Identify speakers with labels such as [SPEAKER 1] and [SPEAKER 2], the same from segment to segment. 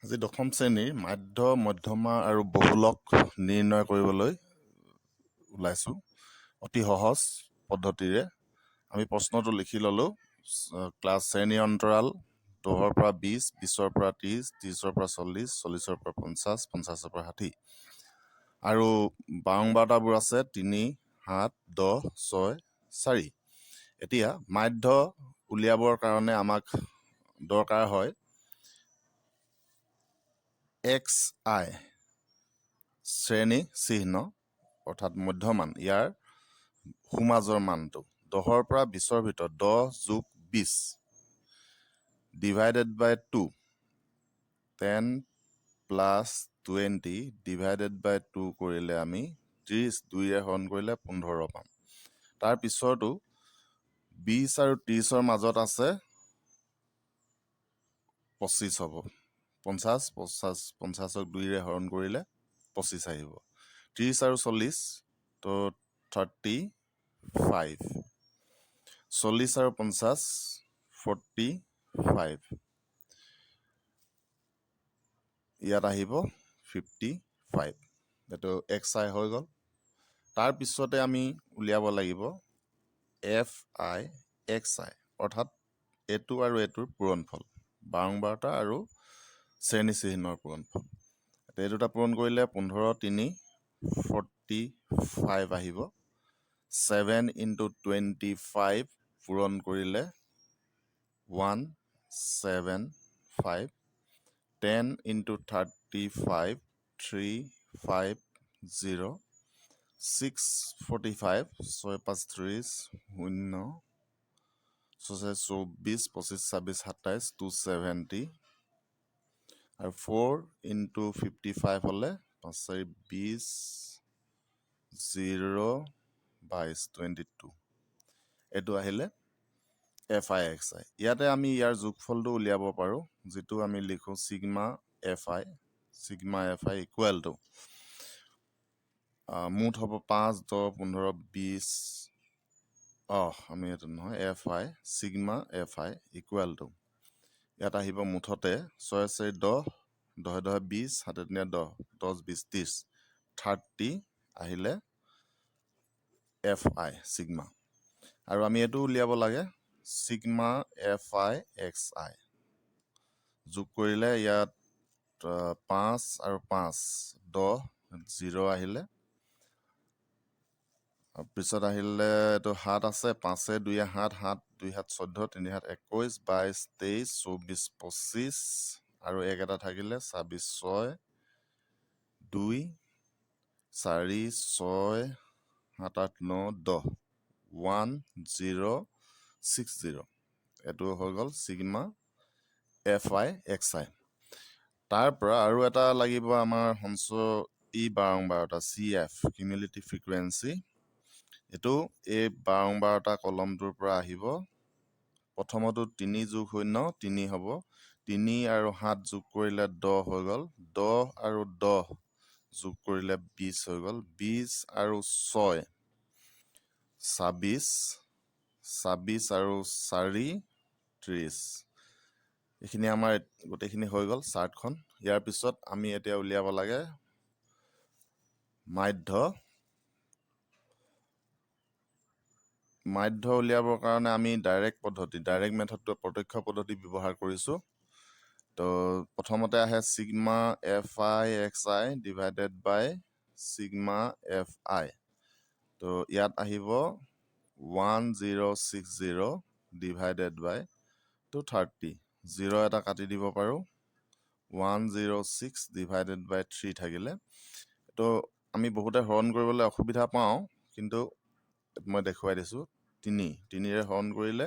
[SPEAKER 1] আজি দশম শ্ৰেণীৰ মাধ্য, মধ্যমা আৰু বহুলক নিৰ্ণয় কৰিবলৈ ওলাইছোঁ। অতি সহজ পদ্ধতিৰে আমি প্ৰশ্নটো লিখি ল'লোঁ। ক্লাছ শ্ৰেণী অন্তৰাল 10ৰ পৰা 20, 20ৰ পৰা 30, 30ৰ পৰা 40, 40ৰ পৰা 50, 50ৰ পৰা 60 আৰু বাৰম্বাৰতাবোৰ আছে 3, 7, 10, 6, 4। এতিয়া মাধ্য উলিয়াবৰ কাৰণে আমাক দৰকাৰ হয় এক্স আই, শ্ৰেণী চিহ্ন অৰ্থাৎ মধ্যমান, ইয়াৰ সোঁমাজৰ মানটো 10ৰ পৰা 20ৰ ভিতৰত 10 যোগ 20 divided by 2, 10 plus 20 divided by 2 কৰিলে আমি 30, দুইৰে হৰণ কৰিলে 15 পাম। তাৰ পিছৰটো 20 আৰু 30ৰ মাজত আছে, 25 হ'ব। 50, 50, 50ক দুইৰে হৰণ কৰিলে 25 আহিব। 30 আৰু 40, তো 35। 40 আৰু 50, 45। ইয়াত আহিব 55। এইটো এক্স আই হৈ গ'ল। তাৰপিছতে আমি উলিয়াব লাগিব এফ আই এক্স আই, অৰ্থাৎ এইটো আৰু এইটোৰ পূৰণফল, বাৰম্বাৰতা আৰু শ্ৰেণী চিহ্নৰ পূৰণফল। এই দুটা পূৰণ কৰিলে 15 3 45 আহিব। 7 ইনটু 25 পূৰণ কৰিলে 175। 10 into 35, 350। 645, ছয় পাঁচ 30, শূন্য, ছয় 24, 25, 26, 27, 270। আৰু 4 ইনটু 55 হ'লে পাঁচ চাৰি 20, জিৰ', 22, 22। এইটো আহিলে এফ আই এক্স আই। ইয়াতে আমি ইয়াৰ যোগফলটো উলিয়াব পাৰোঁ, যিটো আমি লিখোঁ sigma f i। Sigma f i equal to মুঠ হ'ব 5, 10, 15, 20। অঁ, আমি এইটো নহয়, f i, sigma f i equal to ইয়াত আহিব মুঠতে ছয় চাৰি 10, দহে দহে 20, সাতে তিনিয়ে 10, 10, 20, 30, 30 আহিলে এফ I sigma. আৰু আমি এইটো উলিয়াব লাগে, sigma f i x i। যোগ কৰিলে ইয়াত পাঁচ আৰু পাঁচ 10, জিৰ' আহিলে। পিছত আহিলে এইটো সাত আছে, পাঁচে দুয়ে সাত, সাত দুই সাত 14, তিনি সাত 21, 22, 23, 24, 25 আৰু এক এটা থাকিলে 26, ছয় দুই চাৰি ছয় সাত আঠ ন 10, 1060। এইটো হৈ গ'ল sigma f i x i। তাৰ পৰা আৰু এটা লাগিব আমাৰ সঞ্চয়ী বাৰম্বাৰতা, চি এফ, কিউমুলেটিভ ফ্ৰিকুৱেঞ্চি। এইটো এই বাৰম্বাৰতা কলমটোৰ পৰা আহিব। প্ৰথমতো তিনি যোগ শূন্য তিনি হ'ব। তিনি আৰু সাত যোগ কৰিলে 10 হৈ গ'ল। 10 আৰু 10 যোগ কৰিলে 20 হৈ গ'ল। 20 আৰু ছয় 26, 26 আৰু চাৰি 30। এইখিনি আমাৰ গোটেইখিনি হৈ গ'ল চাৰ্টখন। ইয়াৰ পিছত আমি এতিয়া উলিয়াব লাগে মাধ্য। মাধ্য উলিয়াবৰ কাৰণে আমি ডাইৰেক্ট পদ্ধতি, ডাইৰেক্ট মেথডটো, প্ৰত্যক্ষ পদ্ধতি ব্যৱহাৰ কৰিছোঁ। তো প্ৰথমতে আহে sigma f i x i divided by sigma f i। তো ইয়াত আহিব 1060 divided by 230। Zero এটা কাটি দিব পাৰোঁ, 106 divided by 3 থাকিলে। তো আমি বহুতে হৰণ কৰিবলৈ অসুবিধা পাওঁ, কিন্তু মই দেখুৱাই দিছোঁ। তিনি তিনিৰে হৰণ কৰিলে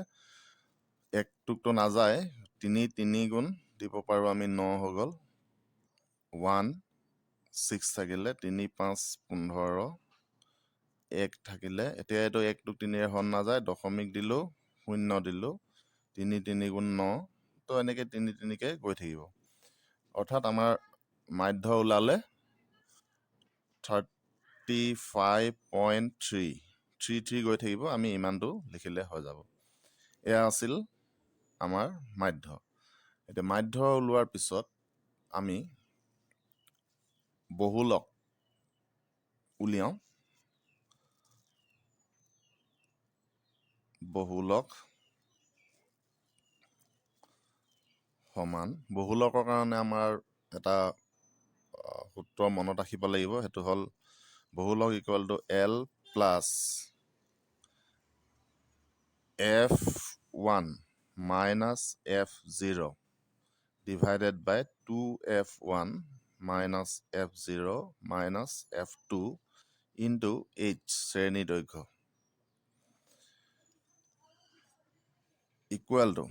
[SPEAKER 1] একটোকটো নাযায়। তিনি তিনি গুণ দিব পাৰোঁ আমি, ন হৈ গ'ল। ওৱান ছিক্স থাকিলে, তিনি পাঁচ 15, এক থাকিলে। এতিয়া এইটো একটোক তিনিৰে হৰণ নাযায়। দশমিক দিলোঁ, শূন্য দিলোঁ, তিনি তিনি গুণ ন। তো এনেকৈ তিনি তিনিকৈ গৈ থাকিব। অৰ্থাৎ আমাৰ মাধ্য ওলালে 35.3 3 3 গৈ থাকিব। আমি ইমানটো লিখিলে হৈ যাব। এয়া আছিল আমাৰ মাধ্য। এতিয়া মাধ্য ওলোৱাৰ পিছত আমি বহুলক উলিয়াওঁ। বহুলক সমান, বহুলকৰ কাৰণে আমাৰ এটা সূত্ৰ মনত ৰাখিব লাগিব, সেইটো হ'ল বহুলক equal to L plus F one minus F zero' divided by two F one minus F zero' minus F two into H শ্ৰেণী দৈৰ্ঘ্য ইকুৱেল টু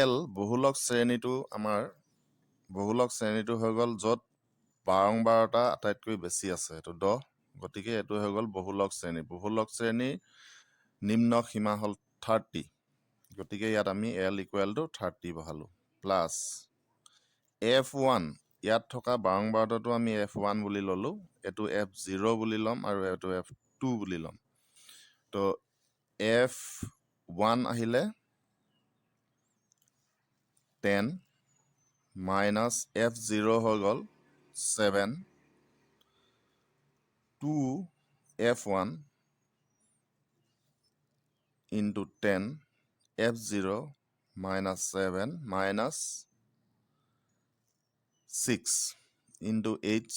[SPEAKER 1] এল। বহুলক শ্ৰেণীটো আমাৰ বহুলক শ্ৰেণীটো হৈ গ'ল য'ত বাৰম্বাৰতা আটাইতকৈ বেছি আছে, এইটো 10। গতিকে এইটো হৈ গ'ল বহুলক শ্ৰেণী। বহুলক শ্ৰেণীৰ নিম্ন সীমা হ'ল 30। গতিকে ইয়াত আমি এল ইকুৱেল টু 30 বহালোঁ। প্লাছ এফ ওৱান, ইয়াত থকা বাৰম্বাৰতাটো আমি এফ ওৱান বুলি ল'লোঁ, এইটো এফ জিৰ' বুলি ল'ম আৰু এইটো এফ টু বুলি ল'ম। তো এফ ওৱান আহিলে 10 মাইনাছ এফ জিৰ' হৈ গ'ল 7, two F one into 10 F zero' minus 7 minus 6 into H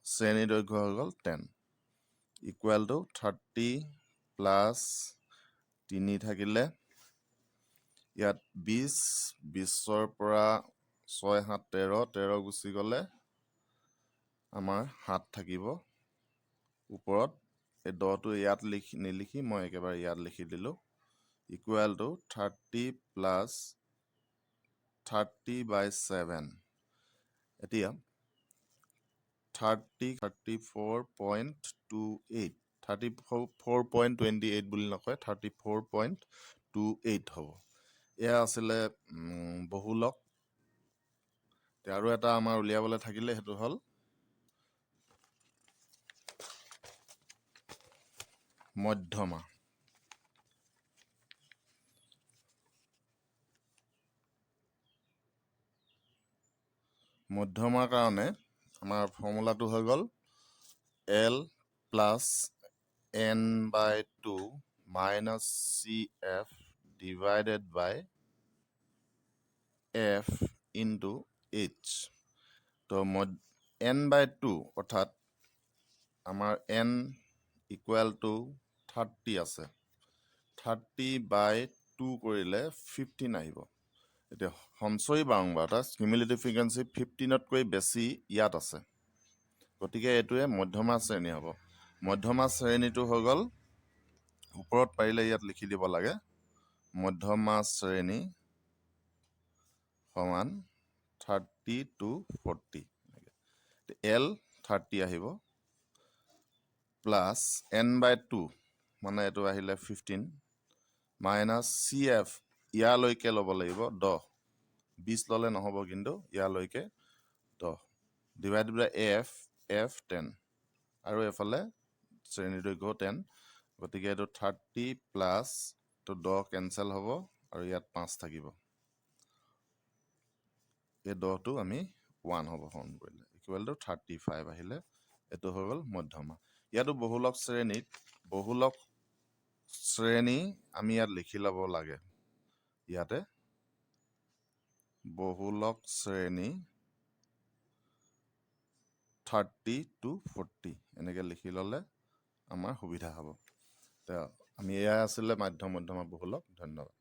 [SPEAKER 1] শ্ৰেণী দৈৰ্ঘ্য হৈ গ'ল 10 ইকুৱেল টু 30 প্লাছ 3 থাকিলে ইয়াত 20, বিছৰ পৰা ছয় সাত তেৰ, তেৰ গুচি গ'লে আমাৰ 7 থাকিব ওপৰত। এই দহটো ইয়াত লিখি নিলিখি মই একেবাৰে ইয়াত লিখি দিলোঁ। Equal to 30 plus 30 by 7। এতিয়া 30, 34.28, 34.28 বুলি নকয়, 34.28 হ'ব। এয়া আছিলে বহুলক। এতিয়া আৰু এটা আমাৰ উলিয়াবলৈ থাকিলে, সেইটো হ'ল মধ্যমা। মধ্যমাৰ কাৰণে আমাৰ ফৰ্মুলাটো হৈ গ'ল L plus N by two minus C F divided by F into H. তো এন বাই টু, অৰ্থাৎ আমাৰ এন ইকুৱেল টু 30 আছে, 30 বাই টু কৰিলে 15 আহিব। এতিয়া সঞ্চয়ী বাৰম্বাৰতা কিউমুলেটিভ ফ্ৰিকুৱেঞ্চি 15তকৈ বেছি ইয়াত আছে, গতিকে এইটোৱে মধ্যমা শ্ৰেণী হ'ব। মধ্যমা শ্ৰেণীটো হৈ গ'ল, ওপৰত পাৰিলে ইয়াত লিখি দিব লাগে, মধ্যমা শ্ৰেণী সমান 30 টু 40। এল 30 আহিব প্লাছ এন বাই টু মানে এইটো আহিলে 15 মাইনাছ চি এফ, ইয়ালৈকে ল'ব লাগিব 10, 20 ল'লে নহ'ব কিন্তু ইয়ালৈকে 10 ডিভাইড বাই এফ, এফ 10 আৰু এইফালে শ্ৰেণী দৈৰ্ঘ্য 10, গতিকে এইটো 30 প্লাছ এইটো 10 কেঞ্চেল হ'ব আৰু ইয়াত 5 থাকিব। এই দহটো আমি 1 হ'ব হৰণ কৰিলে ইকুৱেল টু 35 আহিলে। এইটো হৈ গ'ল মধ্যমা। ইয়াতো বহুলক শ্ৰেণীত বহুলক শ্ৰেণী আমি ইয়াত লিখি ল'ব লাগে। ইয়াতে বহুলক শ্ৰেণী 30 টু 40 এনেকৈ লিখি ল'লে আমাৰ সুবিধা হ'ব। আমি এয়াই আছিলে মাধ্য মধ্যমা বহুলক। ধন্যবাদ।